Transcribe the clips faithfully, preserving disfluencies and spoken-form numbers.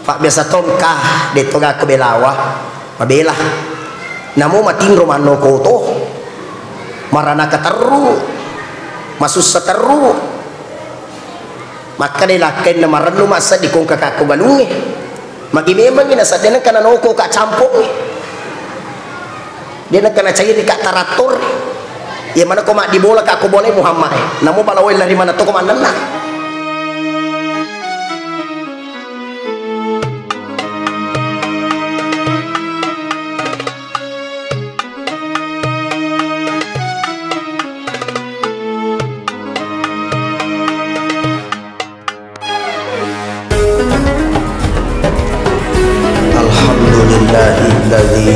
Pabbiasa to engka, de to gakko belawa, mabela. Namo matinro mannoko to, maranaka terru, masussa terru. Makkeda lakkainna marennu masseddi kongka kakko galungnge. Magi memangngi naseddena kana noko ka campongnge. De nakkana cairi ka tarattor. Iya mana ko maddi bola ka ko bolai Muhammad e. Namo balawai lari mana to ko mannenna. الحمد لله الذي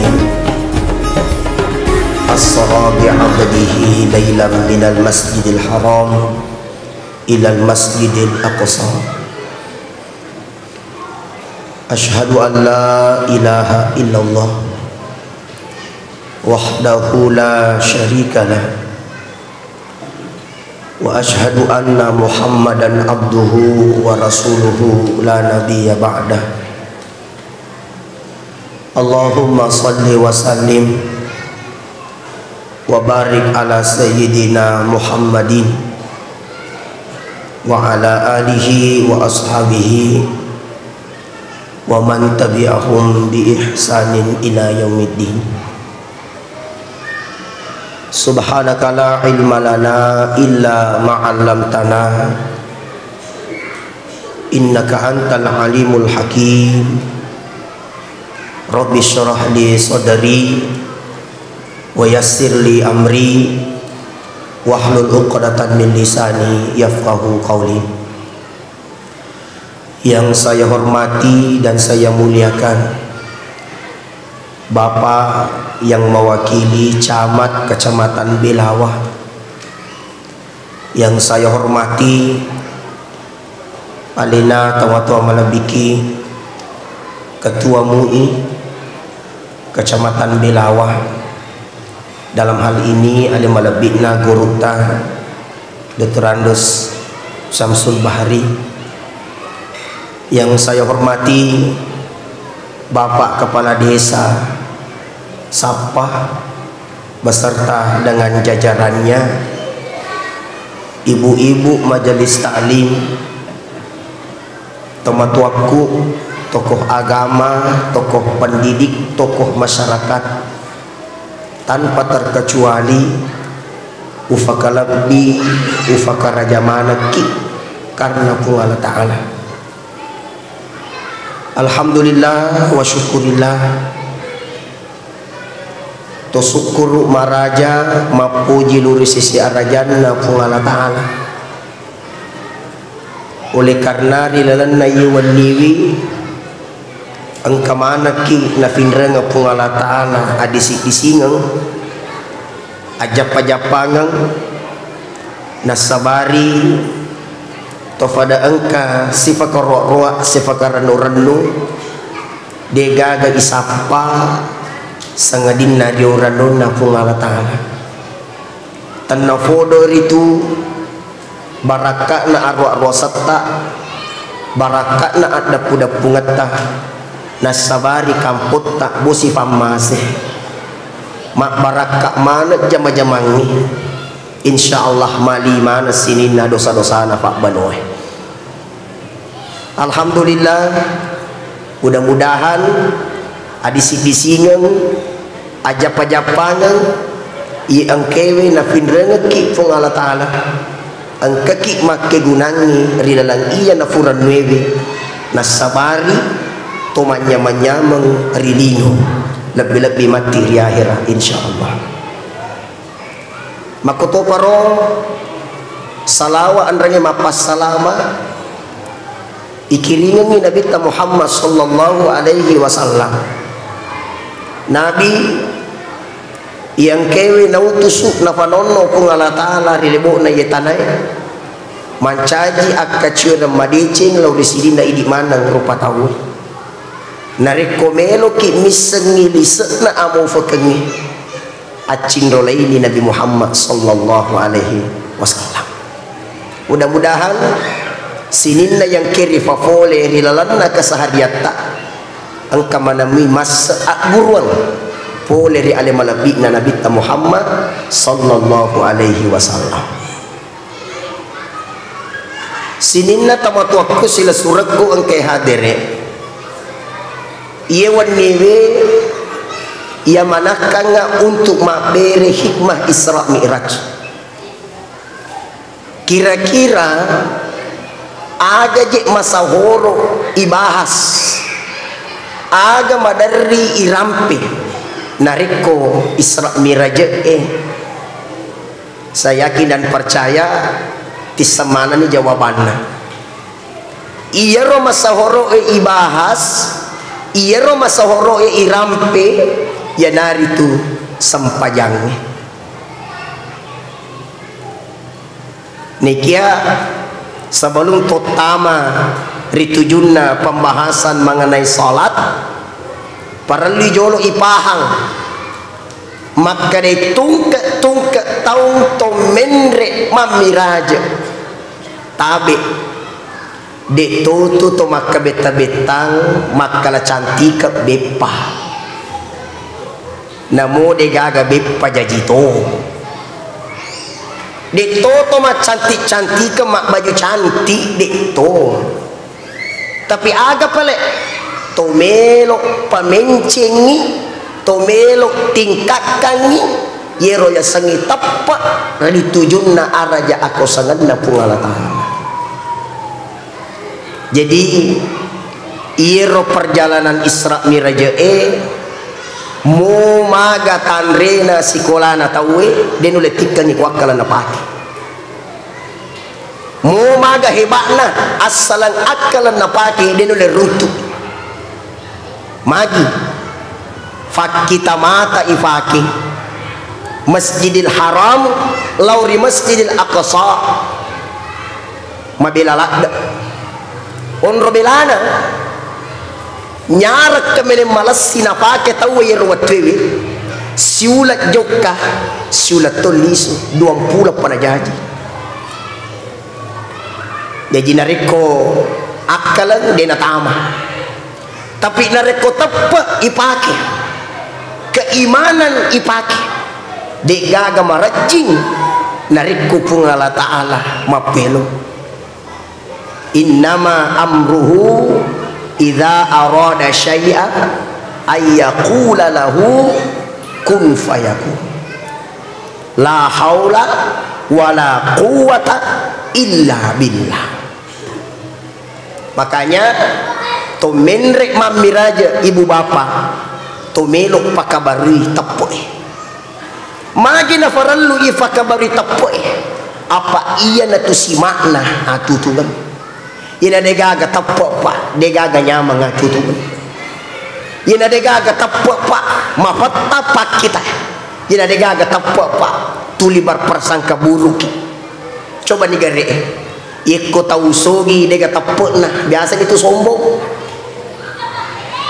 أسرى بعبده ليلا من المسجد الحرام إلى المسجد الأقصى. أشهد أن لا إله إلا الله وحده لا شريك له، وأشهد أن محمدا عبده ورسوله لا نبي بعده. اللهم صل وسلم وبارك على سيدنا محمد وعلى آله وأصحابه ومن تبعهم بإحسان إلى يوم الدين. سبحانك لا علم لنا إلا ما علمتنا إنك أنت العليم الحكيم. رب اشرح لي صدري ويسر لي أمري واحلل عقدة من لساني يفقهوا قولي. Yang saya hormati dan saya muliakan Bapak yang mewakili Camat Kecamatan Belawa. Yang saya hormati alena tomatoa malebbiki Ketua MUI Kecamatan Belawa. Dalam hal ini, ale malebbi'na gurutta, Doktor Andes Samsul Bahri. Yang saya hormati Bapak Kepala Desa Sappa beserta dengan jajarannya, ibu-ibu majelis taklim, tomatoakku, tokoh agama, tokoh pendidik, tokoh masyarakat, tanpa terkecuali ufakalebbi, ufakaraja manekki karena Puang Allah Ta'ala. Alhamdulillah wa syukurillah. To sukkuru maraja, mappuji lu ri sisi arajanna Puang Allah Ta'ala. Oleh karena ri lalenna iye wenniwi, engka manekki nafinrengeng Puang Allah Ta'ala adisi-disingeng, ajappa-jappangeng, nassabari to fada engka sifaka roa-roa, sifaka rennu-rennu, degaga isappa sangadinna rio rennunna Puang Allah Ta'ala. Tennafodo ritu barakka'na arua-ruasetta, barakka'na addeppu-deppungetta, nassabari kampotta bosi fammase. Mabbarakka maneng jama-jamangngi. Insya Allah mali maneng sininna dosa-dosana fabbanoe. Alhamdulillah, mudah-mudahan adisi-disingeng, ajappa-jappangeng, iye engkaewe nafinrengekki Puang Allah Ta'ala, engkaki makkegunangngi ri laleng iya nafurennuewe, nassabari to manynyameng-nyameng ri lino, lebbi-lebbi matti ri ahera, insya Allah. Makkotoparo salawa enrengnge mappassalama ikiringengngi Nabitta Muhammad sallallahu alaihi wasallam. Nabi iya engkaewe nautusu nafanonno Puang Allah Ta'ala ri lebo'na iye tanae, mancaji akkacuereng madeceng lao ri sininna idi maneng rupa tauwe. Narekko meloki missengngi lise'na amofekengnge, accinrolaini Nabi Muhammad sallallahu alaihi wasallam. Mudah-mudahan Sininna yang keri fafole ri lalenna kesehariatta, engka manamui masse agguruang pole ri ale malebbi'na Nabitta Muhammad sallallahu alaihi wasallam. Sininna tamatuakku silessurekku engkai hadere, iye wenniwe iya manakkangnga untuk mabbere hikmah Isra Mi'raj. Kira-kira aga je masahoro ibahas, aga maderri irampe narekko Isra Mi'raj e? Saya yakin dan percaya tisseng manenni jawabanna. Iyaro masahoro'e ibahas, iyaro masahoro'e irampe, iyanaritu sempajangnge. Nekia sebelum tottama ri tujunna pembahasan mengenai salat, parellu jolo ipahang makkeda tungke-tungke taung to menre mammiraje. Tabe, de' totu to makkabetta-bettang makkala cantike beppa. Namo de' gaga beppa jaji to. De' to to maccantik-cantike mabbaju cantik, de' to. Tapi aga pale? To melo pamencengi, to melo tingkakkangi, yero yasengnge teppe ri tujunna araja akosangenna Puang Allah Ta'ala. Jadi, iyero perjalanan Isra Mi'raj e, mo maga tanrena sikolana tauwe, de' nulle tikkengi ko akkalenna pake. Mo maga heba'na, assalang akkalenna pake, de' nulle runtu. Magi? Fakkita mata ifake Masjidil Haram lao ri Masjidil Aqsa. Mabela ladde. Onro belana, nyarekka mele malessi nafake tauwe yero wettuewe. Siula jokka, siula to lisu, duampulo pa najaji. Jaji narekko akkaleng de' natama. Tapi narekko teppe ipake, keimanan ipake, de' gaga marajjing narekko Puang Allah Ta'ala mappelo. Innama amruhu idza arada syai'a ayyaqula lahu kun fayakun. La haula wala quwwata illa billah. Makanya, to menre mammiraje ibu bapa, to melo pakabarui teppe'e. Magi nafarellu ifakabarui teppe'e? Apa iyanatu sima'na atutungeng. Iyana degaga teppe, Pak, degaga nyameng atutungeng. Iyana degaga teppe, Pak, mafetta pakkita. Iyana degaga teppe, Pak, tuli berprasangka buruki. Coba ni gare. Yekko tau sogi dega teppe'na, biasa itu sombong.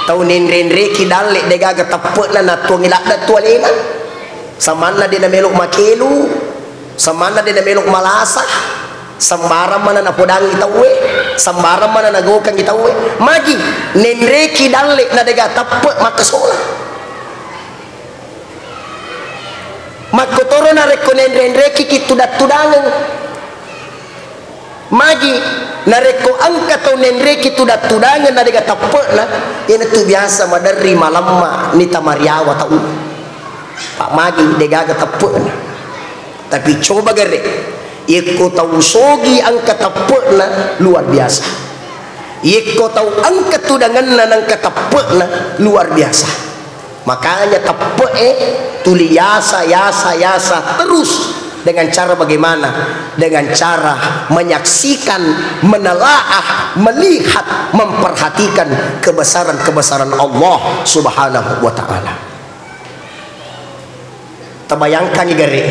Tau nenre-nreki dalle degaga teppe'na, nattuangi ladde tu alena. Samanna de namelo makelu, samanna de namelo malasa, sembarang mana napodangi tauwe, sembarang mana nagokangi tauwe. Magi nenreki dalle na dega teppe makkasola. Makkotoro narekko nenre-nreki ki tudang-tudangeng. Magi narekko engka tau nenreki tudang-tudangeng na dega teppe'na, iyanatu biasa maderri malemma nita mariawa tau. Pak magi degaga teppe'na. Tapi coba gare, yekko tau sogi engka teppe'na luar biasa. Yekko tau engka tudangenna nengka teppe'na luar biasa. Makanya teppe'e tuli yasa, yasa, yasa terus dengan cara bagaimana? Dengan cara menyaksikan, menelaah, melihat, memperhatikan kebesaran-kebesaran Allah Subhanahu wa Ta'ala. Tabayangkangngi gare,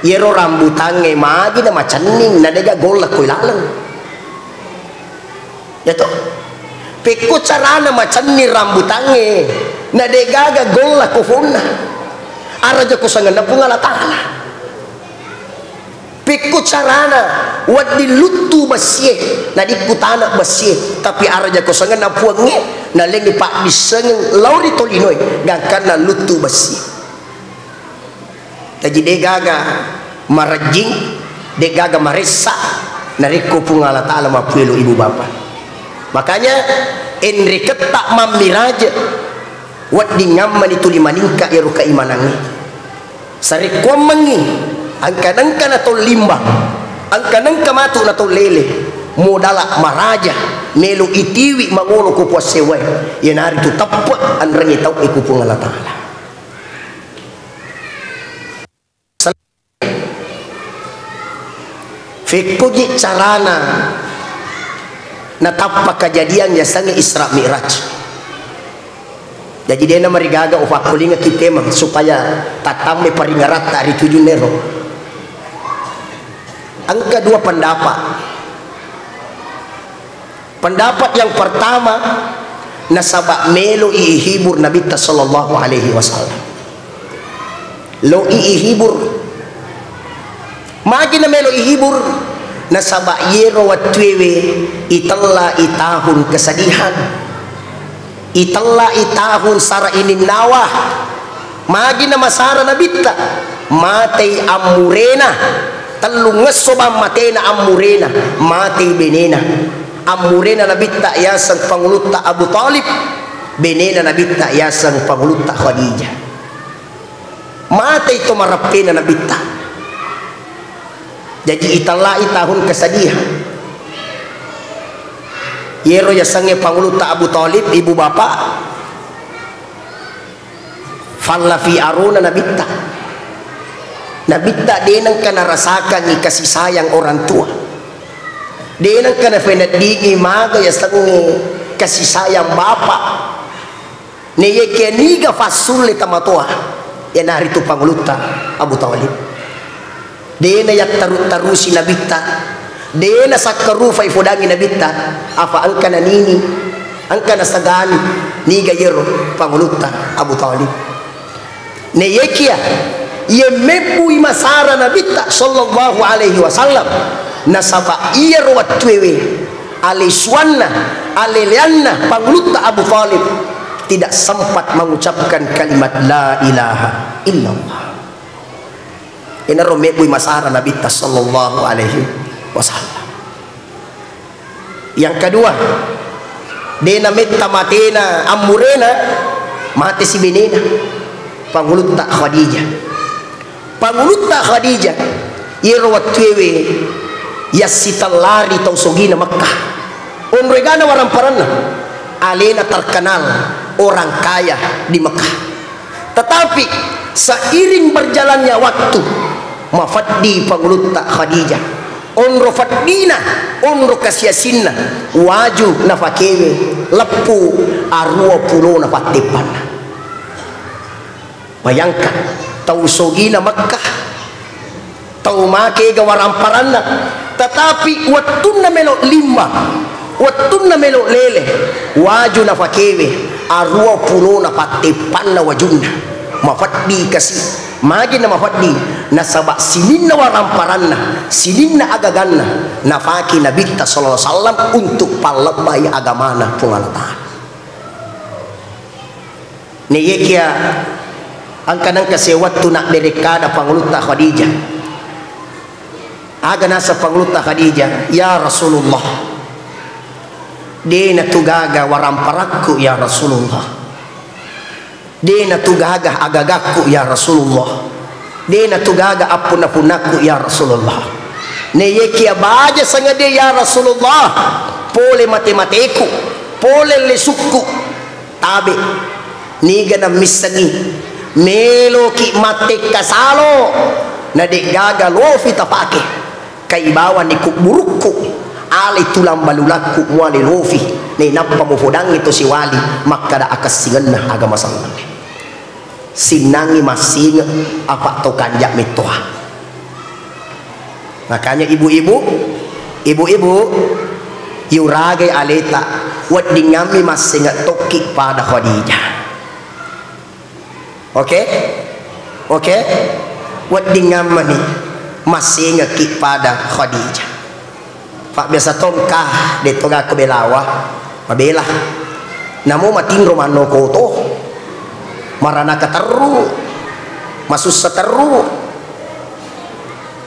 iyaro rambutangnge magi na macenning, na dega golla koi laleng. Ya to? Pekko carana macenning rambutangnge, na degaga golla ko fonna. Araja ko sangenna Puang Allah Ta'ala. Pekko carana wedding luttu bessie, nadikku tana bessie, tapi araja kosangenna puangnge, nalengngi paddissengeng lao ri tolinoe, gangkanna luttu bessie. Jaji, degaga marejjing, degaga maressa, narekko Puang Allah Ta'ala mappuelo ibu bapa. Makanya, enreketta mammiraje, wedding ngammani tuli maningka ero kaimanangnge. Sarekkuammengngi, engka-, engka na tau limbang, engka-, engka matu na tau lele, modala maraja, melo itiwi mangolo ko puassewae, iyanaritu teppe anrengnge tau e ku Puang Allah Ta'ala. Fekkoji carana natappa kajadian yasengnge Isra Mi'raj. Jaji, de'na marigaga ufakkolingekki temeng supaya tatambai paringaratta ri tujunna ero. Engka dua pendapat. Pendapat yang pertama, nasaba melo i ihibur Nabitta sallallahu alaihi wasallam. Lo i ihibur. Magi na melo ihibur? Nasaba yero wettuewe itella i tahun kesedihan. Itella i tahun sara ininnawa. Magi na masara Nabitta? Matei ammurena. Tellungngesso bang matena ammurena. Matei benena. Ammurena Nabitta yaseng Pangulutta Abu Thalib. Benena Nabitta yaseng Pangulutta Khadijah. Matei to marappena Nabitta. Jaji itellai tahun kesedihan. Yero yasengnge Pangulutta Abu Thalib, ibu bapa, falla fi arona Nabitta. Nabitta de nengka narasakangngi kasih sayang orang tua. De nengka nafeneddingi maga yasengnge kasih sayang bapa. Naiyakkiya niga fassulle tamatoa, iyanaritu Pangulutta Abu Thalib. De nayattaru-tarusi Nabitta, de nasakkarufai fodangngi Nabitta, afa engka nanini, engka nasagani, niga yero Pangulutta Abu Thalib. Naiyakkiya, iye mebbui masara Nabitta sallallahu alaihi wasallam, nasaba iyaro wettuewe, alesuanna, aleleanna Pangulutta Abu Thalib tidak sempat mengucapkan kalimat la ilaha illallah. Enaro mebbui masara Nabitta sallallahu alaihi wasallam. Yang kedua, de nametta matena ammurena, mate si benena, Pangulutta Khadijah. Pangulutta Khadijah, iyaro wettuewe yassitellari tau sogina Mekkah. Onro egana waramparanna, alena terkenal orang kaya di Mekkah. Tetapi seiring berjalannya waktu, mafeddi Pangulutta Khadijah. Onro feddina, onro kasiasinna, waju nafakewe leppu aruwa pulona patteppanna. Bayangkan, tau sogina Mekkah, tau make ega waramparanna, tetapi wettunna melo limbang, wettunna melo lele, waju nafakewe aruwa pulona patteppanna wajunna. Mafeddi kasi, magi na mafeddi, nasaba sininna waramparanna, sininna agaganna nafake Nabitta sallallahu alaihi wasallam untuk pallebbai agamana Puang Allah Ta'ala. Naiyakiya engka nengka sewettu nabberekkada Pangulutta Khadijah. Aga naseng Pangulutta Khadijah, "Ya Rasulullah, de natu gaga waramparakku, ya Rasulullah. De natu gaga agagakku, ya Rasulullah. De natu gaga appunna-punnakku, ya Rasulullah. Naiyakiya baja sangadi, ya Rasulullah, pole mate-mateku, pole lesukku." Tabe, niga nammissengi, meloki mattekka salo, na de'gaga lofi tapake, kaibawanni kubburukku, alai tulang balulakku muale lofi, nainappa mupodangngi to siwali makkada akessingenna agama sallengnge. Sinnangngi massinge, apa to kanja mettoa. Makanya ibu-ibu, ibu-ibu, yuragai aleta, weddingngammi massinge tokki pada Khadijah. Oke? Oke? Weddingngammani. Massengekki pada Khadijah. Fa biasa to engka, de to gakko belawa, mabela. Namo matinro manno koto, maranaka terru, masussa terru.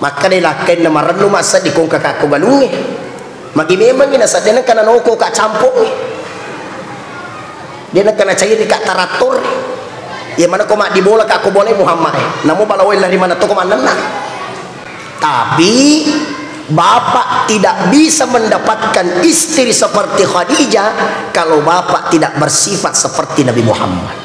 Makkeda lakkainna marennu masseddi kongka kakko galungnge. Magi memengngi nasadde nengka nanoko ka campongnge. De nengka nacairi ka tarattor. Iya mana ko maddi bola ka ko bolai Muhammad e. Namo balawai lari mana to ko mannenna. Tapi bapak tidak bisa mendapatkan istri seperti Khadijah kalau bapak tidak bersifat seperti Nabi Muhammad.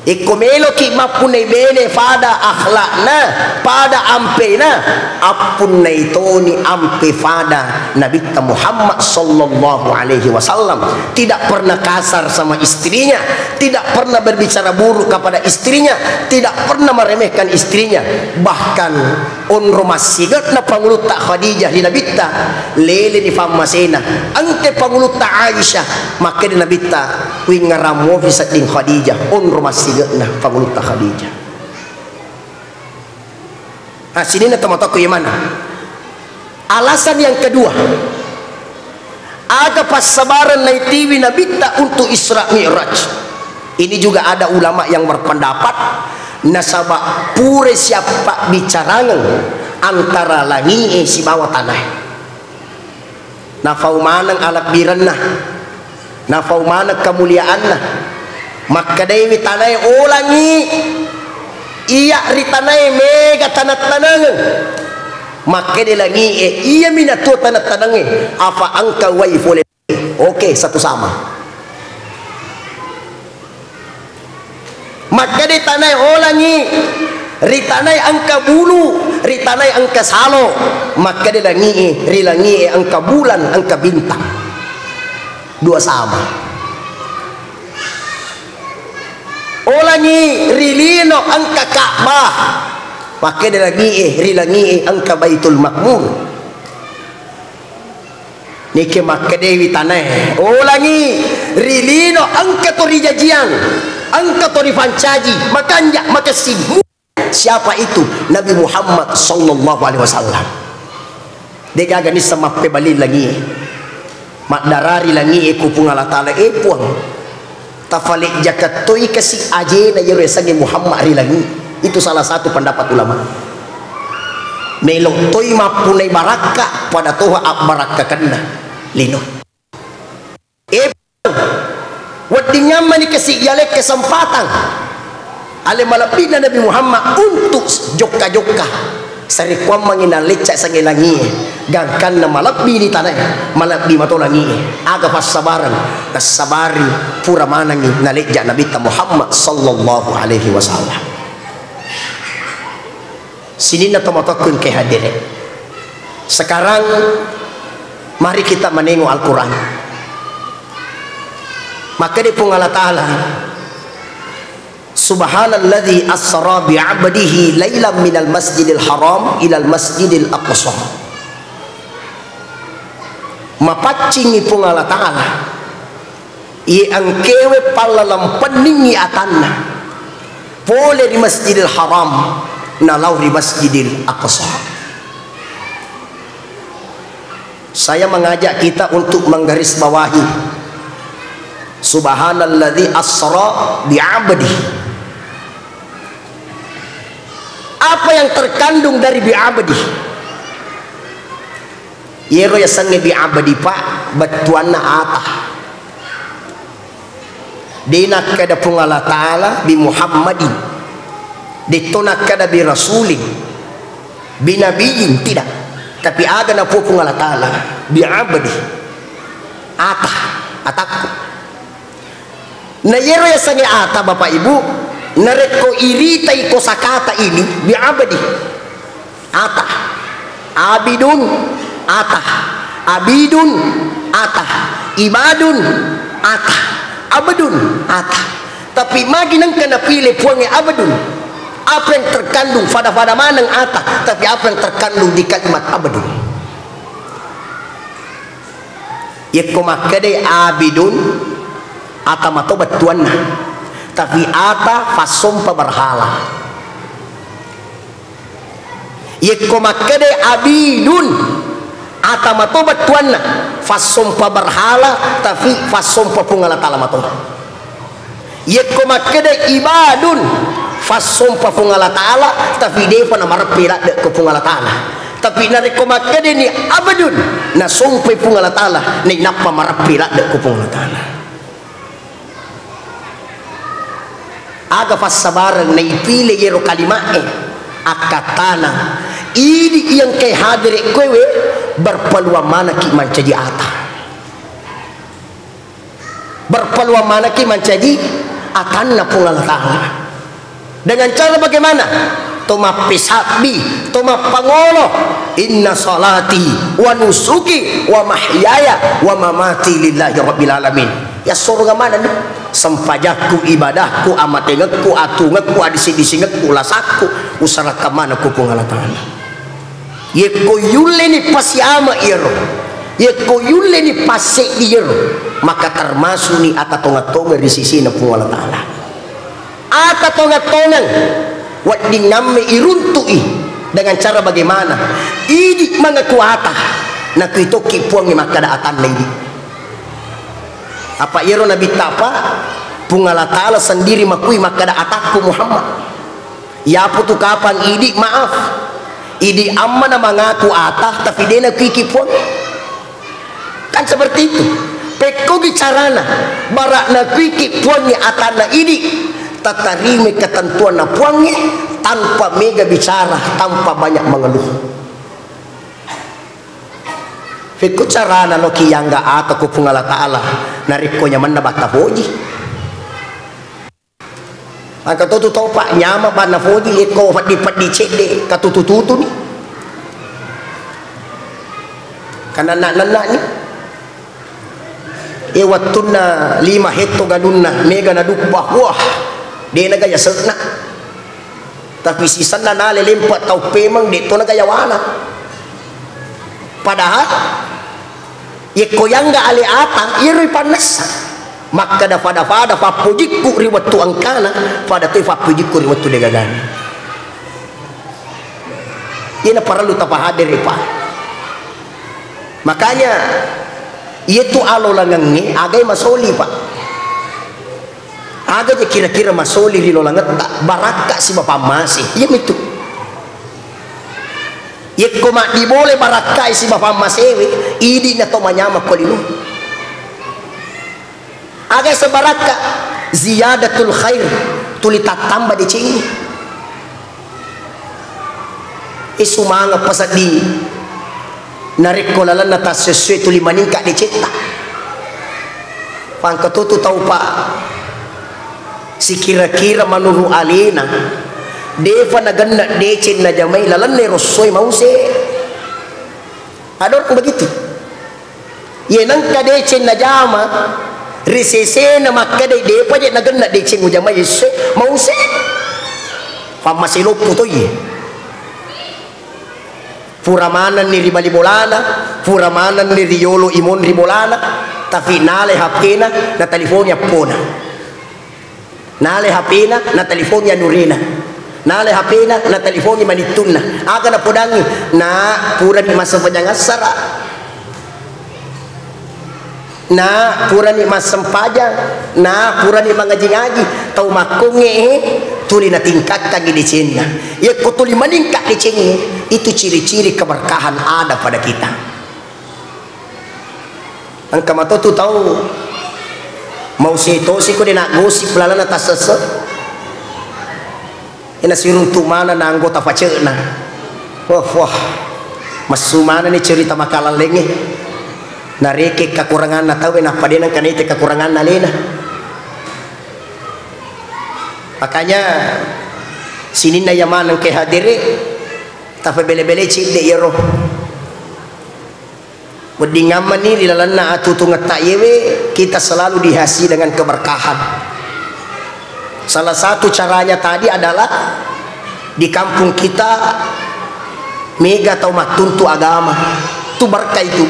Ikko meloki mappunnai bene fada akhlakna, fada ampena, appunnai toni ampe fada Nabitta Muhammad sallallahu alaihi wasallam. Tidak pernah kasar sama istrinya, tidak pernah berbicara buruk kepada istrinya, tidak pernah meremehkan istrinya. Bahkan onro massige'na pangulutta Khadijah ri Nabitta, leleni fammasena. Engke pangulutta Aisyah, makkeda Nabitta, kuingngarang mofi sedding Khadijah, onro massige'na pangulutta Khadijah. Nah, sininna tomatoakku iye maneng. Alasan yang kedua, aga passabareng naitiwi Nabitta untuk Isra Mi'raj? Ini juga ada ulama yang berpendapat, nasaba pura siappa bicarangeng antara langi'e sibawa tanae. Nafau maneng alebbirenna, nafau maneng kemuliaanna. Makkedaiwi tanae, "O langi, iya ri tanae mega taneng-tanengeng." Makkeda langi'e, "Iyami natuo taneng-tanengnge, afa engka wai fole." Oke, satu sama. Makkeda tanae, "O langi, ri tanae engka bulu, ri tanae engka salo." Makkeda langi'e, "Ri langi'e engka bulan, engka bintang." Dua sama. "O langi, ri lino engka Ka'bah." Makkeda langi'e, "Ri langi'e engka Baitul Makmur." Nike makkedewi tanae, "O langi, ri lino engka to rijajiang, engka to rifancaji, makanja, makessing." Siapa itu? Nabi Muhammad sallallahu alaihi wasallam. Degaga nisseng mappebali langie. Maddarari langie ku Puang Allah Taala, "E Puang, tafalejjakeng toi kasi ajena iyaro yasengnge Muhammad ri langi." Itu salah satu pendapat ulama. Melo toi mappunai barakka, pada toha abbarakkakenna lino. E Wedding nyammani kasi yaleng kesempatan ale malebbina Nabi Muhammad untuk jokka-jokka. Sarekkuammengi nalecca sange langie, gangkanna malebbi ni tanae, malebbi mato langie. Aga passabareng? Nassabari pura manengi nalejja Nabitta Muhammad sallallahu alaihi wasallam. Sininna tomatoakku engkae hadere. Sekarang mari kita menengok Al-Quran. Makkeda Puang Allah Taala, "Subhanalladzi asra bi'abdihi lailan minal masjidil haram ilal masjidil aqsa." Mapaccingi Puang Allah Taala, iye engkaewe pallalempenningngi atanna pole ri Masjidil Haram nalao ri Masjidil Aqsa. Saya mengajak kita untuk menggarisbawahi, "Subhanalladzi asra bi'abdi." Apa yang terkandung dari bi'abdi? Yero yasengnge bi'abdi, Pak, bettuanna ata. De nakkeda Puang Allah Taala bi Muhammadin. Detto nakkeda bi rasulin, bi nabiyyin, tidak. Tapi aga napau Puang Allah Taala, bi abdi. Ata, atakku. Na yero yasengnge ata, Bapak Ibu, narekko iritai kosakata ini, bi abdi. Ata. Abidun, ata. Abidun, ata. Ibadun, ata. Abdun, ata. Tapi magi nengka napile Puangnge abdun? Apa yang terkandung, fada-fada maneng ata, tapi apa yang terkandung di kalimat abdun? Yekko makkedai abidun, ata mato bettuanna. Tapi ata fassompa berhala. Yekko makkeda abidun, ata mato bettuanna, fassompa berhala, tapi fassompa Puang Allah Ta'ala mato. Yekko makkeda ibadun, fassompa Puang Allah Ta'ala, tapi depa namareppi ladde ko Puang Allah Ta'ala. Tapi narekko makkeda ni abdun, nasompai Puang Allah Ta'ala, nainappa mareppi ladde ko Puang Allah Ta'ala. Aga fassabareng naipile yero kalima'e? Akkattana, idi iyengkae hadere koewe, berpeluang manaki mancaji ata. Berpeluang manaki mancaji atanna Puang Allah Ta'ala. Dengan cara bagaimana? To mappesabbi, to mappangolo. Inna salati wa nusuki wa mahyaya wa mamati lillahi rabbil alamin. Yassorong manenni. Sempajakku, ibadahku, amatengekku, atungekku, adisi-disingekku, lasakku, usarakka maneng ku Puang Allah Ta'ala. Yekko yulleni pasiama iyaro, yekko yulleni passeddi iyaro, maka termasuni ata tongeng-tongeng ri sisina Puang Allah Ta'ala. Ata tongeng-tongeng weddingngamme iruntu'i dengan cara bagaimana? Idi mangaku ata, nakui tokki Puangnge makkada atanna idi. Apa iyaro Nabitta, Pak? Puang Allah Ta'ala sendiri makui makkada atakku Muhammad. Yapo tu kapang idi, maaf. Idi amma na mangaku ata, tapi de nakuiki Puang. Kan seperti itu. Pekkogi carana, bara nakuiki Puangnge atanna idi, tatarimai ketentuanna Puangnge tanpa mega bicara, tanpa banyak mengeluh. Pekko carana loki yangga ata ko Puang Allah Ta'ala, narekko nyamenna batta poji. Engka to tu tau, Pak, nyameng banna foji, yekko peddi-peddi cedde, katutu-tutuni. Kananna-nannani. E, wettunna lima hetto galunna, mega naduppa, wah, de naga yase'na. Tapi sisenna nale lempe tau pemeng, de to naga yawana. Padahal yekko yangga ale ata, iyaro ipannessa. Makkada fada-fada fappojikku ri wettu engkana, fada toi fappojikku ri wettu degagana. Iyana parellu tapahadere, Pak. Makanya, iyatu alolangengnge agai masoli, Pak. Aga je kira-kira masoli ri lolangetta, barakka sibawa pammase. Iyamitu. Yekko maddibolai barakkai sibawa pammasewe, idi na to manyameng ko lino. Aga sebarakka, ziyadatul khair, tuli tattamba decengnge. E, sumanga pasedding. Narekko lalenna tassessue tuli maningka decetta. Pangkatutu tau, Pak, sikira-kira manuru alena, defa nagenna deceng najamai lalenna rossoe mause. Ada orang begitu. Ye nengka deceng najama, ri sesena makkedai, depa je nagenna deceng ujama yesse, mause. Fammase loppu to iye. Pura manenni ri bali bolana, pura manenni ri yolo imong ri bolana, tapi nale H P-na, natalifoni appona. Nale H P-na, natalifongi anurena. Nale H P-na, natalifongi manittunna. Aga napodangi? Na, purani massempajang assara. Na, purani massempajang. Na, purani mangaji-ngaji. Tau makkongnge, eh, tuli natingkatkangi decenna. Yekko tuli maningka decengnge, itu ciri-ciri keberkahan ada pada kita. Engka mato tu tau mause tosi ko de naggosip lalenna tassesse. Ena siruntu maneng na anggota pace'na. Wah, wah. Messu manenni cerita makalallengnge. Nareke kakuranganna tauwe, nappa de nengka naite kakuranganna alena. Makanya sininna iya maneng ke hadere, tapabele-bele cedde iyaro. Weddingngammani ri lalenna atutungetta yewe, kita selalu dihiasi dengan keberkahan. Salah satu caranya tadi adalah di kampung kita mega tau mattuntu agama. Itu berkah itu.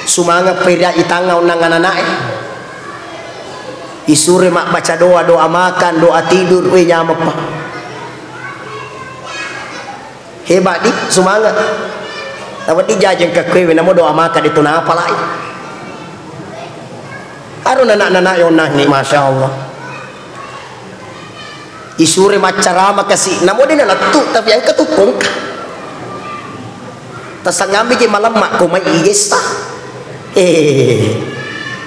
Sumanga' pera itangnga onnang anana'e. Isure mabbaca doa, doa makan, doa tidur, we nyameppa. Hebat di, semangat. Tapi di jajeng ke kue, namo doa maka di tuna apa lai. Aro nana-nana yonangi, masya Allah. Isure maccarama kasi, namo de nalettu, tapi engka tukkongka. Tasangambi je malemma ko mai igessa. Eh,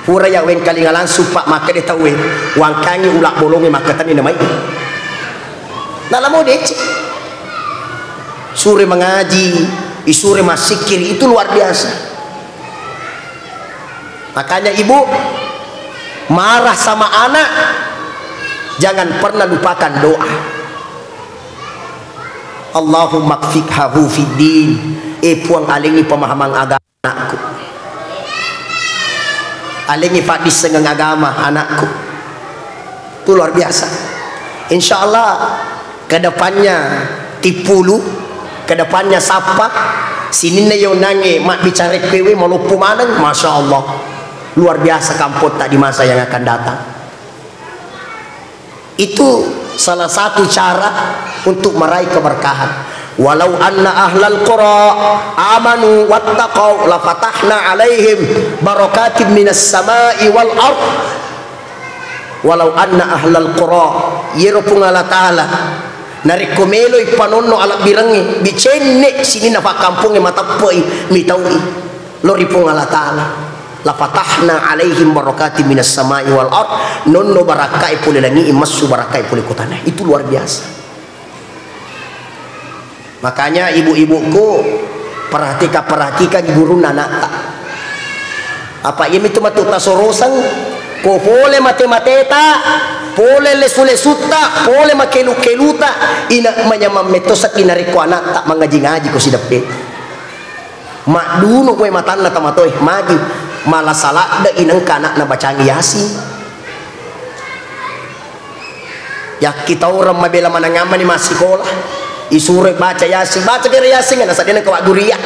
pura ya wengkalinga langsung pak makkede tauwe, wangkangi ula bolonge makkatani namai. Nalamo dece. Sure mengaji, isure massikkiri, itu luar biasa. Makanya ibu, marah sama anak, jangan pernah lupakan doa. Allahumma kfikhahu fid din. Eh Puang, alengi pemahaman agama anakku. Alengi faddissengeng agama anakku. Itu luar biasa. Insya Allah kedepannya tipulu, kedepannya sappa, sininna yonange mabbicara kue maloppo maneng, masya Allah. Luar biasa kampung tak di masa yang akan datang. Itu salah satu cara untuk meraih keberkahan. Walau anna ahlal qura amanu wattaqau lafatahna alaihim barakatim minas samai wal ard. Walau anna ahlal qura, yero Puang Allah Ta'ala, narekko meloi panonno alabbirengnge, bicenne sininna fakkampongnge mateppe'i, mitaui. Lo ri Puang Allah Ta'ala. La fatahna alaihim barakatim minas samai wal ard. Nonno barakkae pole langi'i, massu barakkae pole kotana. Itu luar biasa. Makanya ibu-ibuku, perhatikan, perhatikan gurunna anakta. Apa iya mitu matu tasorosang, ko pole mate-mateta, pole lesu-lesutta, pole makelu-keluta, ina manyamang metto seddi narekko anakta mangaji-ngaji ko sideppe. Maddunu koe matanna tomatoe, magi mala saladde inengka anakna bacangi Yasin. Yakkitaureng mabela manangammani massikola, isuroi baca Yasin, baca kere Yasin na seddena kawa guria.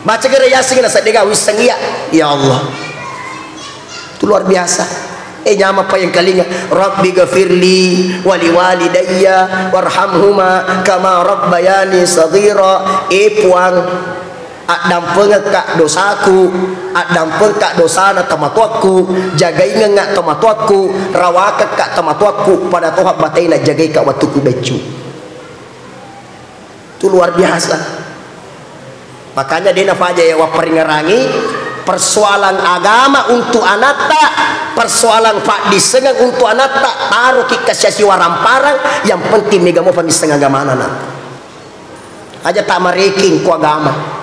Baca kere Yasin na seddega wisseng iya. Ya Allah. Itu luar biasa. Eh, nyamappa yang kalinga, Rabbi gafirli wali walidayya warhamhuma kama rabbayani saghira. Eh Puang, addampengekka dosaku, addampengekka dosana tomatoakku, jagaingengnga tomatoakku, rawakekka tomatoakku, pada toha batena jagaika wettukku beccu. Itu luar biasa. Makanya de nafaja ya wapparingerangi persoalan agama untuk anatta, persoalan faddissengeng untuk anatta, taroki kasiasi waramparang, yang penting mega mo fangisseng agamana anatta. Aja tak mareking ku agama.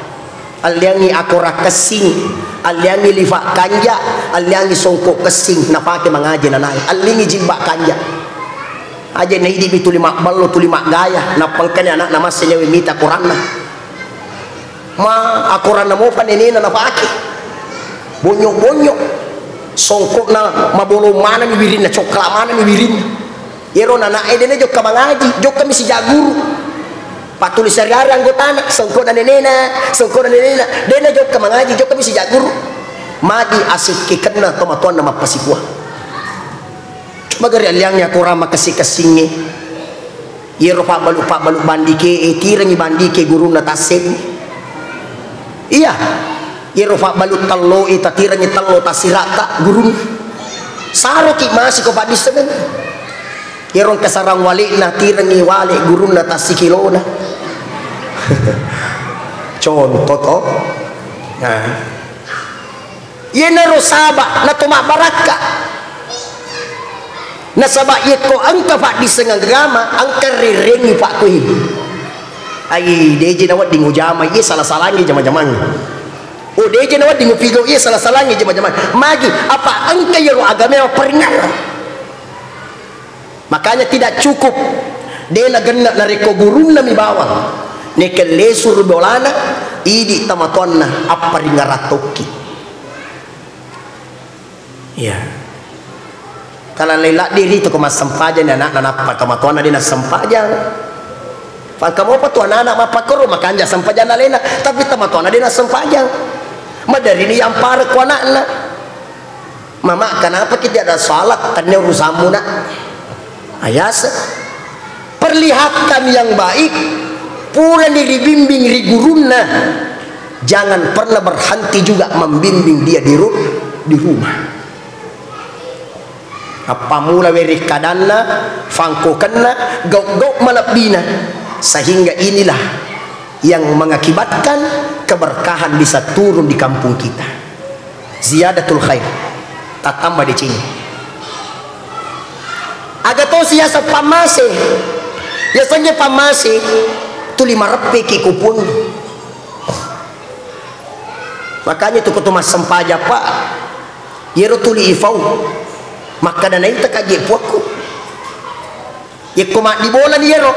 Alliangi akora kessing, alliangi lifa kanja, alliangi songko kessing, napake mangaji nanae, allingi jilbab kanja. Aja na idi mi tuli mabballo, tuli maggaya, nappa engkani anakna masse nyawe mita akoranna. Ma akoranna mopa nenena napake. Bonyo-bonyo. Songkokna mabolong manani wirinna, cokla manani wirinna. Yero nanae dena jokka mangaji, jokka mi sijak guru. Patuli sehari-hari anggotana, songkokna nenena, songkokna nenena. Dena jokka mangaji, jokka mi sijak guru. Magi asikkikenna tomatoanna mappasikua. Magari alliangnge akorang makessing-kessingnge. Iyaro fabbalu-fabbalu bandike e, tirengngi bandike gurunna tasseddi. Iya. Iyaro fabbalu tello e, tatirengngi tello tassiratta gurunna. Saroki masiko faddissengeng. Iyaro engka sarang wale'na, tirengngi wale gurunna tassikilona. Contoh to. Nah. Iyanaro saba' na to mabbarakka. Nasaba' iyekko engka faddisseng agama, engka rerengngi pakkuhe. Ai, deje nawedding ujama, iye sala-salangngi jama-jamangnge. Oh, deje nawedding upigau, iye sala-salangngi jama-jamangnge. Magi, apa engka iyaro agamae mapparingerrang. Makanya tidak cukup de nagenna narekko gurunna mi bawang, nekeng lesu ri bolana, idi tomatoanna apparingerang tokki. Iya. Kala lei ladde ri toko massempajang ni anakna nappa tomatoanna de nassempajang. Pangka mopa tu anak-anak mappakkoro makanja sempajang alena, tapi tomatoanna de nassempajang. Maderini yampara ko anakna. Mama, kenapa kita ada salat? Tanya urusanmu, Nak. Ayase. Perlihatkan yang baik. Purani ribimbing ri gurunna, jangan pernah berhenti juga membimbing dia di ru-, di rumah. Appammula weri kadanna, fangkokenna, gau-gau malebbina, sehingga inilah yang mengakibatkan keberkahan bisa turun di kampung kita. Ziyadatul khair, tattamba deceng. Aga tosi yaseng pammase. Yasengnge pammase, tuli mareppeki ko Puang. Makanya tu ko to massempajang, Pak, yero tuli ifau. Makkada naita kaje puakku. Yekko maddibolani yero,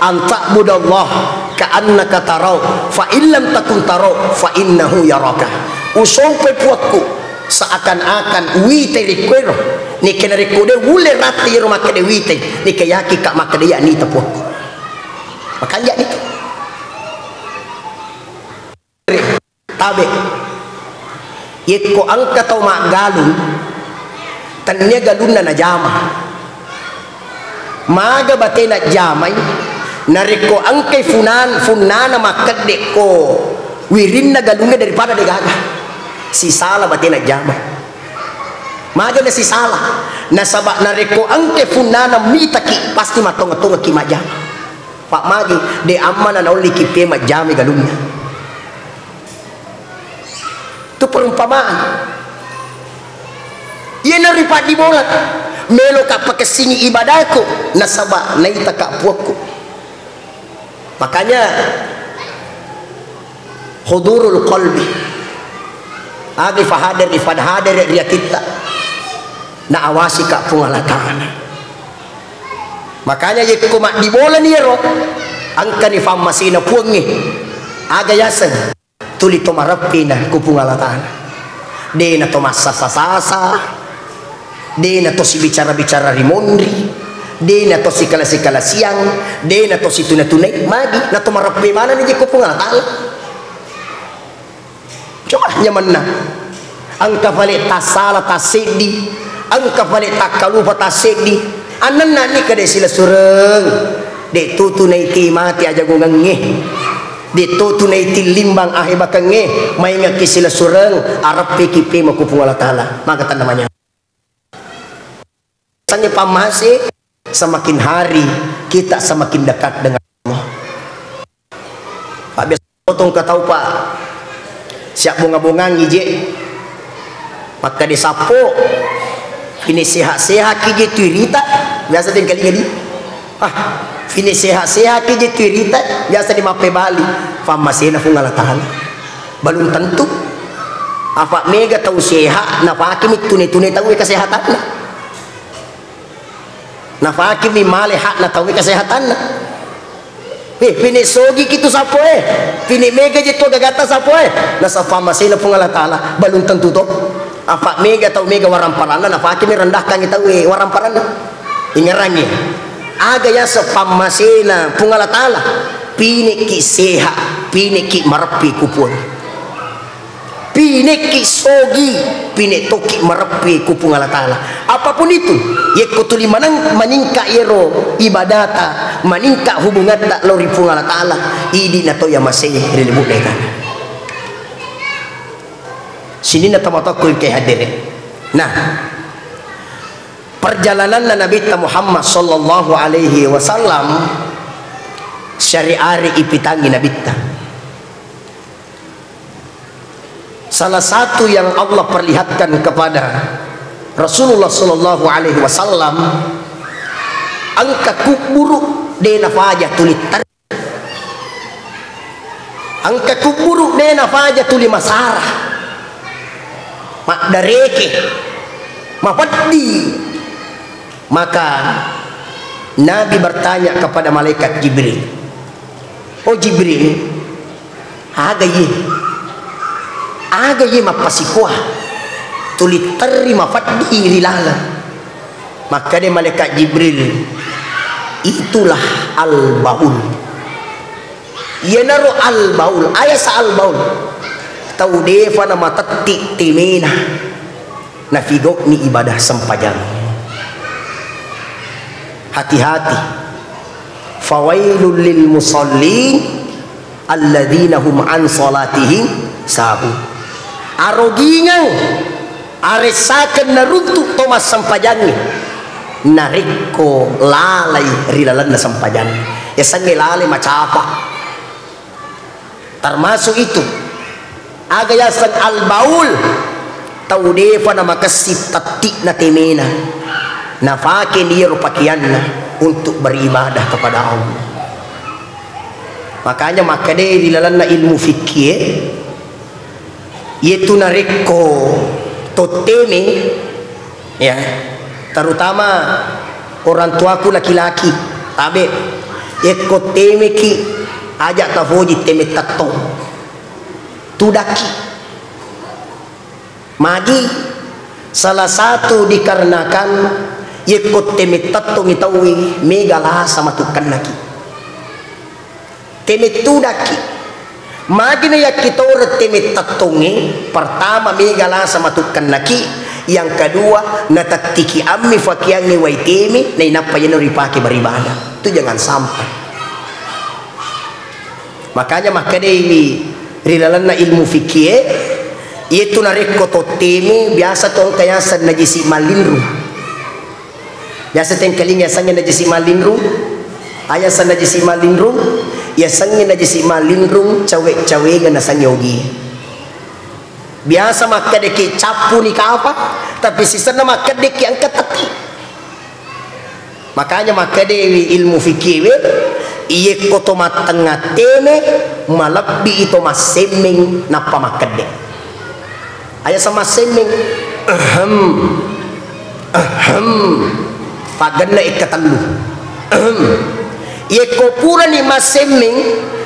"An ta'budallah ka'annaka tarau, fa illam takun tarau, fa innahu yaraka." Usompai puakku seakan-akan uwitai rekko ero. Nike narekko de ulle rate yero makkeda uwitai, nike yakin ka makkeda iya nita puakku. Makanja nitu. Tabe. Yekko engka tau maggalung, tennia galunna najama. Maga bate najamai, narekko engkai funan-, funnana makkedde ko wirinna galungnge daripada degaga. Sisala bate najamai. Maga nasisala. Nasaba narekko engkai funnana mitaki, pasti mattonga-tongaki majama. Pak magi, de ammana naolliki pe majjamai galunna. Itu perumpamaan. Iyana ripaddibola. Meloka pakessingi ibadahku, nasaba naitaka puakku. Makanya, hudurul qalbi. Agi fahadari, fadhadari ri atitta. Na awasika Puang Allah Ta'ala. Makanya yekko maddibolani ero, engkani fammasena Puangnge. Aga yaseng? Tuli to mareppena ku Puang Allah Ta'ala. Dena to massasa-sasa, dena to sibicara-bicara ri monri, dena to sikala-sikala siang, dena to situna-tunai, magi na to mareppe manenni je ku Puang Allah Ta'ala. Coba nyamanna. Engka fale tassala tasseddi, engka fale takkalupa tasseddi. Annennani kade silessureng. De tutu naiti mati ajagongengnge. De tutu naiti limbang ahebakengnge. Maingekki silessureng, areppeki pema ku Puang Allah Ta'ala. Maka tanda manya. Sange pammase, semakin hari kita semakin dekat dengan Allah. Pak biasa potong ke tau, Pak. Siap bonga-bongangi je. Makkade sappo. Fine sehat-sehat ki je tu irita. Biasa tengkali-kali. Ah, fine sehat-sehat ki je tu irita. Biasa di mappe bali. Fammasena Puang Allah Ta'ala. Belum tentu. Apa mega tau sehat, napakemi tune-tune tau kesehatanna. Nafakimi male hakna tauwe kesehatanna. Eh, pine sogi kitu sappo eh. Pine mega je tu gagatta sappo eh. Nasaba masena Puang Allah Ta'ala, belum tentu to. Apa mega tau mega waramparanna, nafakimi rendahkangi tauwe waramparanna. Ingerangi. Aga yaseng pammasena Puang Allah Ta'ala. Pineki sehat, pineki mareppi ku Puang. Pinekki sogi, pine tokki mareppe ku Puang Allah Ta'ala. Apapun itu, yekko tuli maneng-, maningka ero ibadata, maningka hubungatta lao ri Puang Allah Ta'ala, idi na to yamasei ri libu'na tana. Sininna tomatoakku engkae haddere. Nah, perjalananna Nabitta Muhammad sallallahu alaihi wasallam syariari ipitangi Nabitta. Salah satu yang Allah perlihatkan kepada Rasulullah sallallahu alaihi wasallam, engka kubburu de nafaja tuli ter-, engka kubburu de nafaja tuli masara, maddareke, mapeddi. Maka Nabi bertanya kepada malaikat Jibril, "Oh Jibril, aga iye? Aga iye mappasikoa tuli terri mapeddi ri laleng?" Makkeda malaikat Jibril, "Itulah al-baul." Iyanaro al-baul, ayasa al-baul. Tau defa na matetti temena, nafigauni ibadah sempajang. Hati-hati. Fawailul lil musallin alladzina hum an salatihim sahun. Arogingeng, aressakeng naruntu to massempajangnge narekko lalai ri lalenna sempajanna. Yasengnge lalai macapa. Termasuk itu, aga yaseng al-baul, tau defa namakessing tetti'na temena, nafake ni iyaro pakeanna untuk beribadah kepada Allah. Makanya makkedai ri lalenna ilmu fikkie, iyatu narekko totteme, ya, terutama orang tuaku laki-laki, tabe, yekko temeki, aja tafoji teme tettong, tudakki. Magi? Salah satu dikarenakan yekko teme tettongi tauwe, mega lasa matukkennaki. Teme tudakki. Magi na yakkitoreng teme tettongnge, pertama mega lasa matukkennaki, yang kedua natettiki ammi fakiangnge wai teme, nainappa yeno ripake beribadah. Itu jangan sampai. Makanya makkedaiwi ri lalenna ilmu fikkie, iyatu narekko totteme biasa to engka yaseng najisi mallinrung. Biasa tengkalinga yasengnge najisi mallinrung. Ayaseng najisi mallinrung, yasengnge najisi mallinrung cawe-cawenga nasengnge ogi. Biasa makkedeki cappuni kapa, tapi sisenna makkedeki engka tetti. Makanya makkedewi ilmu fikiwe, iyekko to mattengnga teme, malebbi to massemmeng nappa makkedde. Aja sama semmeng. Ahem. Ahem. Paggenna ekka tellu. Ahem. Yekko purani massemmeng,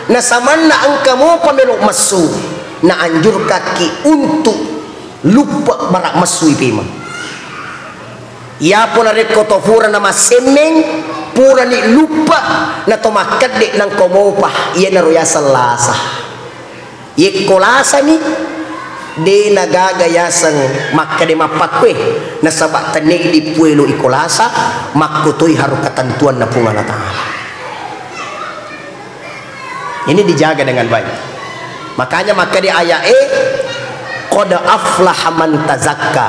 nasamanna engka mopa melo messu, naanjurkakki untuk luppe bara messu ipemeng. Iyapo narekko to purana massemmeng, purani luppe, na to makkedde nangko mopa, iyanaro yaseng lasa. Yekko lasani, de nagaga yaseng makkede mappakkue, nasaba tenne'di puelo iko lasa, makkotoi harus ketentuanna Puang Allah Ta'ala. Ini dijaga dengan baik. Makanya makkede ayat e, "Qad aflaha man tazakka,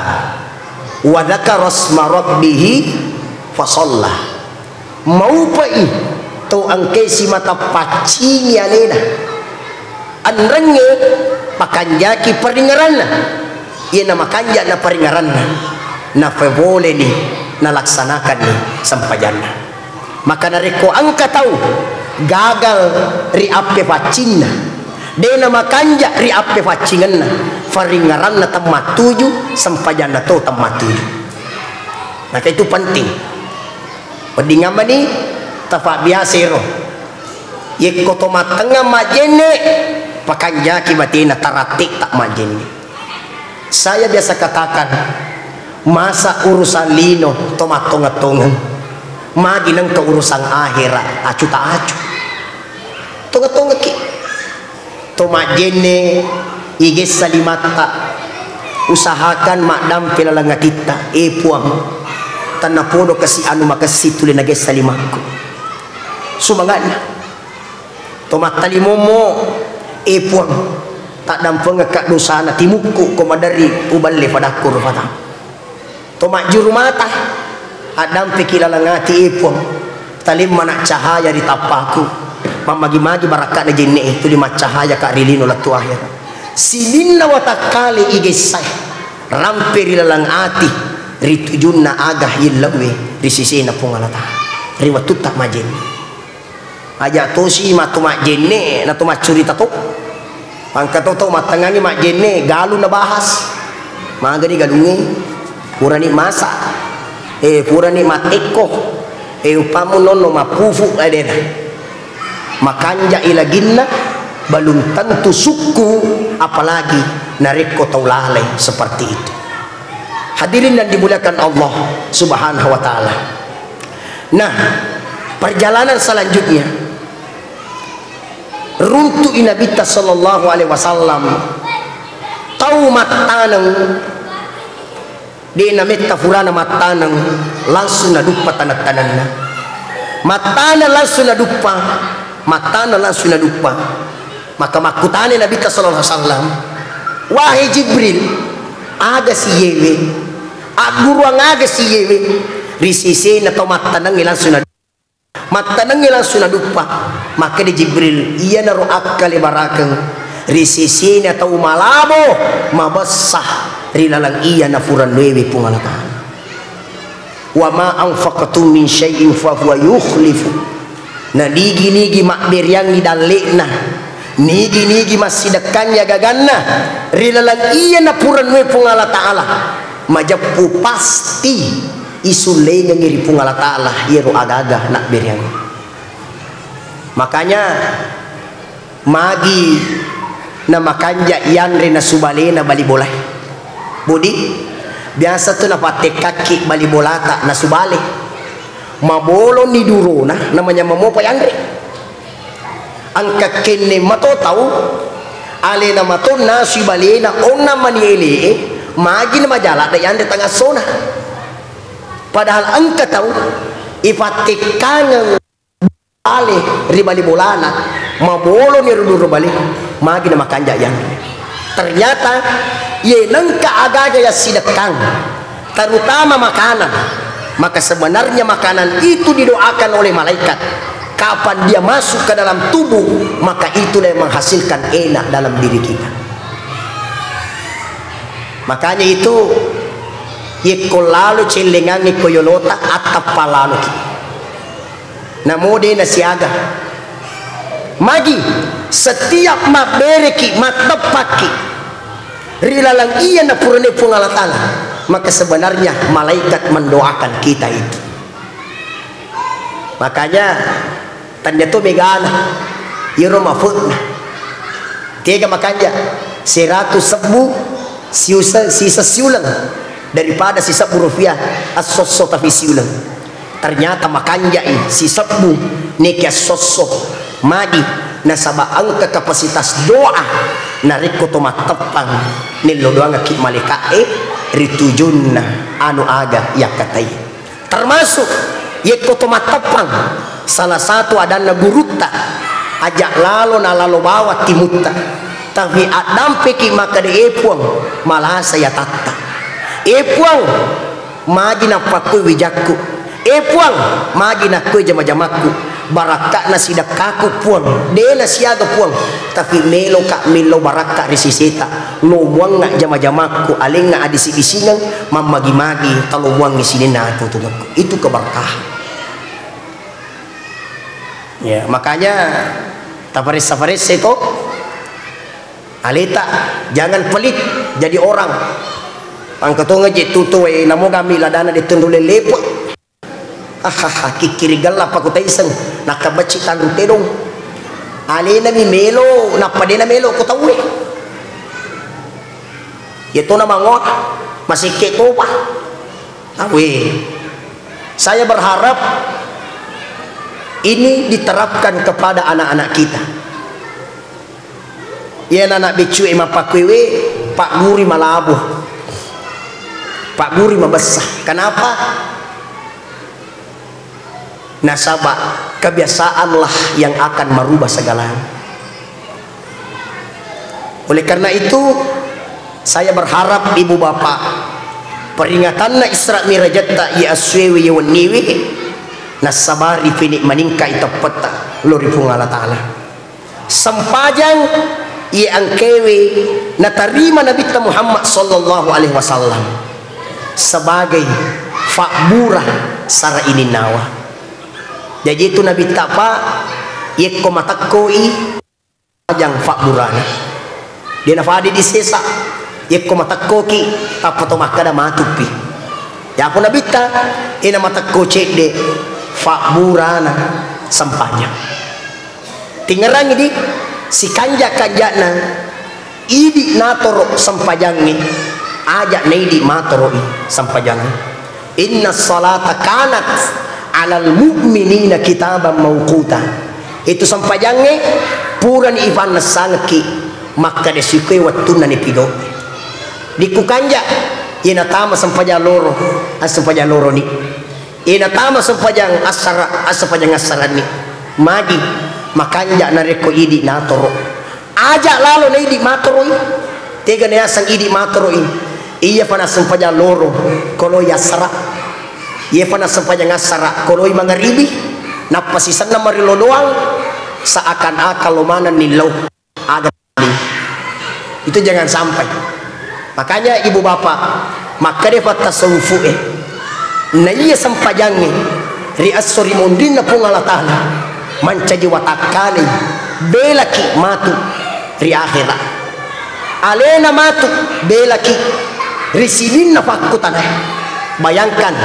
wa dzakara isma rabbih fa shalla." Maupai to engkae simata paccingi alena. Enrengnge pakanjaki paringngeranna. Iyena makanja na paringngeranna, nafaboleni, nalaksanakanni sempajanna. Maka narekko engka tau gagal ri appepaccinna, de namakanja ri appepaccingenna, faringngeranna temmattuju, sempajanna to temmattuju. Maka itu penting. Wedding ammani tafabbiasa ero. Yekko to mattengnga majjenne, pakanjaki batena, tarattetta majjenne. Saya biasa katakan, masa urusan lino to mattongeng-tongeng, magi nengka urusan akhera acu ta acu. Tongeng-tongengki. To majjenne, igessa limatta, usahakan maddampe laleng atitta, e Puang, tennapodo kasi anu makessi tuli nagessa limakku. Sumanga'na. To mattalimommo, e Puang, taddampengekka dosana timukku ko maderri uballe padakku rupa tau. To majjuru mata, addampeki laleng ati, e Puang, talemmana cahaya ri tappaku, mammagi-magi barakka'na jenne'e tuli maccahayaka ri lino lettu ahera. Sininna watakkale igessae, rampe ri laleng ati, ri tujunna aga yellauwe ri sisena Puang Allah Ta'ala, ri wettutta majjenne. Aja tosi matu majjenne, na to maccurita to. Engka to tau mattengngangi majjenne, galung nabahas. Magani galungnge? Purani masa. Eh, purani mattekko. Eh, upammu nonno mappufu edena. Makanjai laginna, belum tentu sukku, apalagi narekko tau lalai seperti itu. Hadirin yang dimuliakan Allah Subhanahu wa Ta'ala. Nah, perjalanan selanjutnya, runtu'i Nabitta sallallahu alaihi wasallam, tau mattaneng, de nametta furana mattaneng, langsung naduppa taneng-tanenna. Mattana langsung naduppa, mattana langsung naduppa. Maka makkutana Nabitta sallallahu alaihi wasallam, "Wahai Jibril, aga siyewe? Agguruang aga siyewe?" Ri sesena tau mattanengnge langsung naduppa. Mattanengnge langsung naduppa. Makkeda Jibril, "Iyanaro akkale barakeng ri sesena tau malabo mabessa ri laleng iya napurannuewe Puang Allah Ta'ala." "Wa ma anfaqtum min syai'in fa huwa yukhlifu." Na nigi-nigi mabbereangngi dalle'na, nigi-nigi massidekkangngi agaganna ri laleng iya napurannuewe Puang Allah Ta'ala, majeppu pasti isullengengngi ri Puang Allah Ta'ala iyaro agaga nabbereangngi. Makanya, magi namakanja yanre nasubalena bali bolae. Budi, biasa tu napattekkakki bali bolata nasubale. Maboloni durona, namanya mamopa yanre. Engka kenne mato tau, alena mato nasui balena, onna mani elee, magi namajala da yanre tangassona. Padahal engka tau, ipattekkangeng bale ri bali bolana, maboloni ro duro bale, magi namakanja yanre. Ternyata, ye nengka agaga yassidekkang, terutama makanan, maka sebenarnya makanan itu didoakan oleh malaikat. Kapan dia masuk ke dalam tubuh, maka itulah yang menghasilkan enak dalam diri kita. Makanya itu, yekko lalo cellengangnge ko yolota, attappa laloki. Namo de nasiaga. Magi, setiap mabbereki, matteppakki ri laleng iya napurane Puang Allah Ta'ala, maka sebenarnya malaikat mendoakan kita itu. Makanya, tania to megana, iyaro mafe'na. Tega makanja, seratu sebbu siusa-, sisa siuleng daripada sisebbu rupiah, assosso tapi siuleng. Ternyata makanjai sisebbu neki assosso. Magi, nasaba engka kapasitas doa narekko to matteppang nello doangekki malaika'e ri tujunna anu aga yakkatai. Termasuk yekko to matteppang, salah satu adanna gurutta, aja lalo na lalo bawang timutta, tapi addampeki makkeda, "E Puang, malasa yatatta. E Puang, magi nappakkoi wijakku. E Puang, magi nakkoi jama-jamakku. Barakka'na sidekkaku, Puang, de nasiaga, Puang, tapi meloka millau barakka ri siseta. Lomuangnga jama-jamakku, alengnga adisi-disingeng, mammagi-magi talomuangngi sininna atuo-tuongekku." Itu keberkahan. Ya, makanya taparessa-paressa itu aleta, jangan pelit jadi orang. Engka tongeng je tutu wae, namogami ladana de tenro lelepe. Ahaha, kikkiri gella pakutaiseng, nakkabecci tanru tedong. Alenami melo, nappa dena melo ko tauwe. Yetona mangoa, masekke topa. Awe. Saya berharap ini diterapkan kepada anak-anak kita. Iyana anak beccu'e mappakkuewe, pagguri malabo, pagguri mabessa. Kenapa? Nasaba kebiasaanlah yang akan merubah segalanya. Oleh karena itu, saya berharap ibu bapak, peringatanna Isra Mirajatta iya essuewe iya wenniwe, nassabari pene maningkai teppetta lao ri Puang Allah Ta'ala. Sempajang iya engkaewe natarima Nabitta Muhammad sallallahu alaihi wasallam sebagai fabbura sara ininnawa. Jaji itu Nabitta, Pak, yekko matekkoi, sempajang fabburana. De nafade disesa, yekko matekkoki, tappa to makkada matuppi. Yako Nabitta, ena matekko cedde, fabburana sempajang. Tingerangi di, sikanja-kanjana idi natoro sempajangnge, aja naidi matoroi sempajangnge. Inna salata kanat alal mu'minina kitaban mauquta. Itu sempajangnge purani ifannessangekki makkada sikue wettunna nipigau. Dikku kanja, iyena tama sempajang loro, assempajang loroni. Ina tama sempajang assara, assempajang assaranni. Magi makanja narekko idi natoro. Aja lalo na idi matoroi. Tega nayaseng idi matoroi. Iya fa nassempajang loro, koloi assara. Iya fa nassempajang assara, koloi mangaribi. Nappa sisenna marillo doang, seakan-akan lo manenni lao. Aga itu jangan sampai. Makanya ibu bapak, makkeda fatta saufu e, na iya sempajangnge ri esso ri monrinna Puang Allah Ta'ala, mancaji watakkalei, belaki matu ri akhera. Alena matu belaki ri sininna pakkutana. Bayangkan,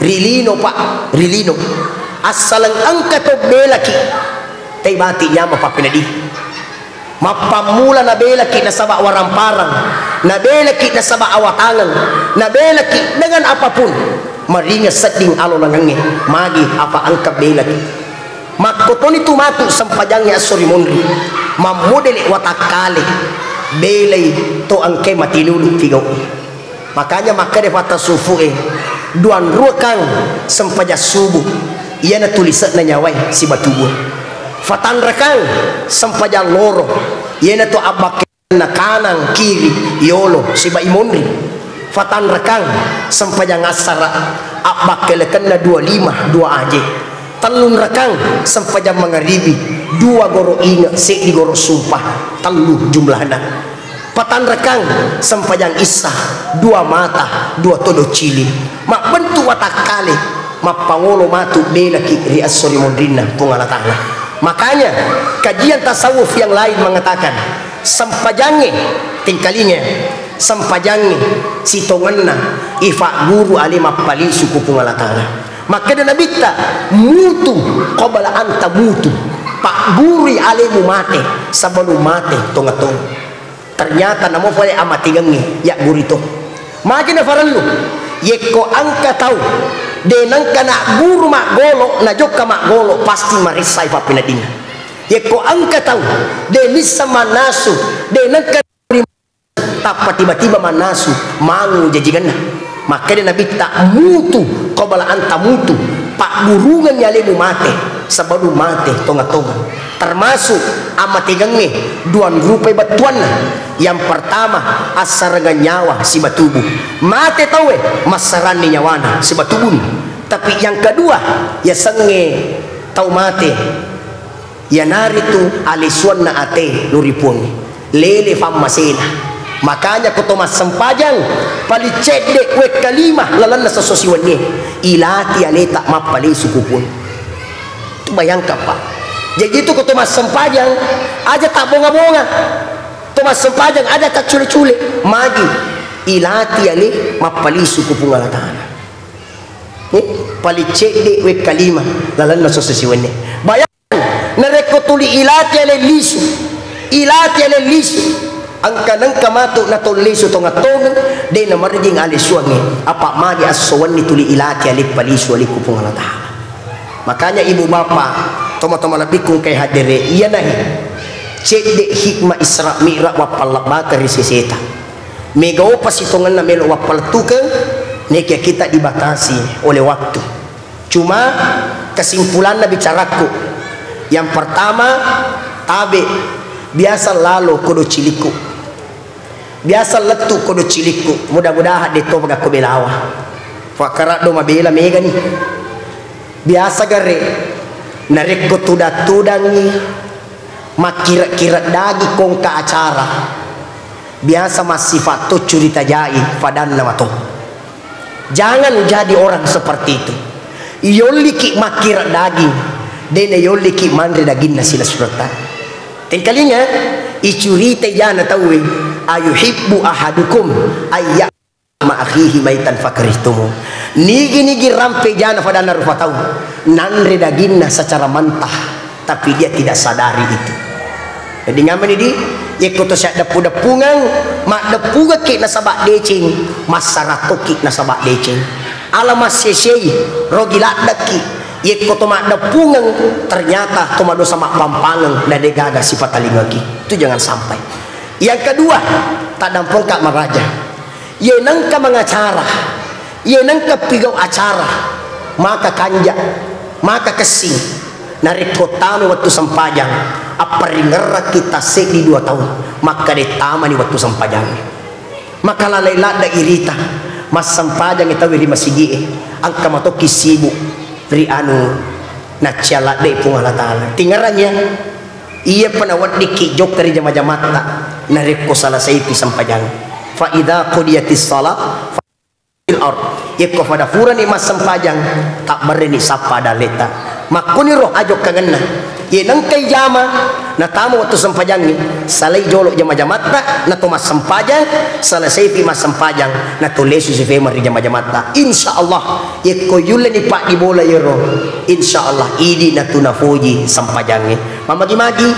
ri lino, Pak, ri lino. Assaleng engka to belaki, tai bati nyama pappenedi. Mappammula nabelaki nasaba waramparang, nabelaki nasaba awatangeng, nabelaki dengan apapun. Maringa sedding alolangengnge, magi apa engka belaki. Makkotoni tu matu sempajangnge esso ri monri, mammodele watakkale, belai to engkai matinulu pigau. Makanya makkeda fatta sufu e, duanruakang sempajang subuh, iyana tulisekna nyawae sibatubue. Fatanrakang sempajang loro, iyana tu abbakkelenna kanang kiri, yolo siba imonri. Fatanrakang sempajang assara, abbakkelekenna dua lima, dua aje. Tellunrakang sempajang mangaribi, dua goro inge, seddi goro sumpah, tellu jumlahna. Patanrakang sempajang issa, dua mata, dua todo cili. Mabbentuk watakkale, mappangolo matu belaki ri esso ri monrinna Puang Allah Ta'ala. Makanya, kajian tasawuf yang lain mengatakan, sempajangnge, tingkalinga, sempajangnge sitongenna ifagguru ale mappalisu ku Puang Allah Ta'ala. Makkeda Nabitta, mutu qabla anta mutu, paggurui alemu mate sebelum mate tonga-tonga. Ternyata namo pole amatigengngé yagguru to. Magi nafarellu? Yekko engka tau dé' nengka nagguru maggolo, najokka maggolo, pasti maressai pappeneddinna. Yekko engka tau dé' nisseng mannasu, dé' nengka tappa tiba-tiba mannasu, mangu jajigenna. Makkeda Nabitta, mutu qabla anta mutu, paggurugengngi alemu mate, sebelum mate tonga-tonga. Termasuk amategengngé duang rupai bettuanna. Yang pertama, assarangan nyawa siba tubuh. Mate tauwé, massaranni nyawana siba tubuhna. Tapi yang kedua, yasengngé tau mate, iyanaritu alesuanna até lao ri Puangngé. Lélé fammaséna. Makanya ko to massempajang, paling cedde' wekka lima lalenna sesso siwennié, ilati aléta mappalesu ku Puang. Tu bayangkan, Pak. Jadi itu ko to massempajang, aja tabbonga-bonga. To massempajang, aja taccule-cule. Magi, ilati alé mappalisu ku Puang Allah Ta'ala. Eh, paling cedde' wekka lima lalenna sesso siwennié. Bayangkan, narekko tuli ilati alé lisu, ilati alé lisu, engka nengka matu natollesu tonga-tongeng, dé' namarejing alesuangngé, apa magi esso wenni tuli ilati alé palisu alé ku Puang Allah Ta'ala. Makanya ibu bapa, toma-toma lebbiku engkaé haddéré, iyanaé cedde' hikmah Isra Mi'raj wappallebbakeng ri séséta. Méga opa sitongenna mélo wappalettukeng, nékiya kita dibatasi oleh waktu. Cuma kesimpulanna bicarakku, yang pertama, tabe' biasa lalo kodo cilikku. Biasa lettu kodo cilikku, mudah-mudahan dé' to maga ko bélawa. Fakkaraddo mabéla mégani. Biasa garé' narékko tudang-tudangngi makkire'-kire' daging ko engka acara. Biasa massifa' to curita jai fadanna mato. Jangan jadi orang seperti itu. Iyolliki makkire' daging, dé' na iyolliki manré daginna silessuretta. Tengkalinga, icuritai jana tauwé, ayuhibbu ahadukum ayya ma akhihi maitan fakarihtumuh. Nigi-nigi rampe jana fadanna rupa tau, nanré daginna secara mentah, tapi dia tidak sadari itu. Jadi ngamani di, yekko to siaddeppu-deppungeng, maddeppungekki nasaba' décéng, massara tokki nasaba' décéng. Ala massesei, rogi laddekki, yekko to maddeppungeng, ternyata to madosa mabbampangeng, na dé' gaga sipatalingaki. Itu jangan sampai. Yang kedua, taddampengka maraja. Yé nengka mangacara, yé nengka pigau acara, Maka kanja, maka kessing. Narekko tama wettu sempajang, apparingerrakki tasseddi dua taung, makkeda tamani wettu sempajang. Maka laleng ladde irita, massempajang tau ri masigi'e, engka matokki sibuk ri anu naccia ladde Puang Allah Ta'ala. Tingerang ya, iya pa naweddikki jokka ri jama-jamatta, narekko selesaipi sempajang. Fa idza qudiyatis shalah, fil ard. Yekko fada furani massempajang, tabbarreni sappa dalletta. Makkuniro ajokkangenna. Ye nengkai jama, natama wettu sempajangngi, salai jolo jama-jamatta, nato massempajang, selesaipi massempajang, nato lesu sifema ri jama-jamatta. Insya Allah, yekko yulleni paddi bola yero, insya Allah, idi natu nafoji sempajangnge. Mamagi-magi,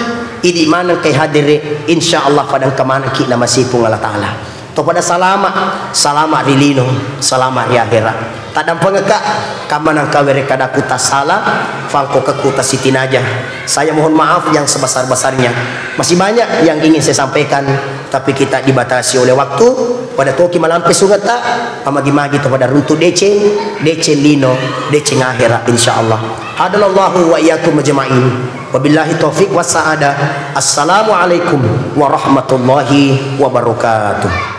idi maneng kai hadere, insya Allah, fadang kamanengki namasipung Allah Ta'ala. To pada salama, salama ri lino, salama ri akhera. Taddampengekka, kamma nangka werekkadaku tassala, fangkokekku tassitinaja. Saya mohon maaf yang sebesar-besarnya. Masih banyak yang ingin saya sampaikan, tapi kita dibatasi oleh waktu. Pada toki malampe sungetta, pamagi-magi to pada runtu deceng, deceng lino, deceng akhera, insya Allah. Hadanallahu wa iyyakum ajma'in. Wabillahi taufiq wassa'adah. Assalamualaikum warahmatullahi wabarakatuh.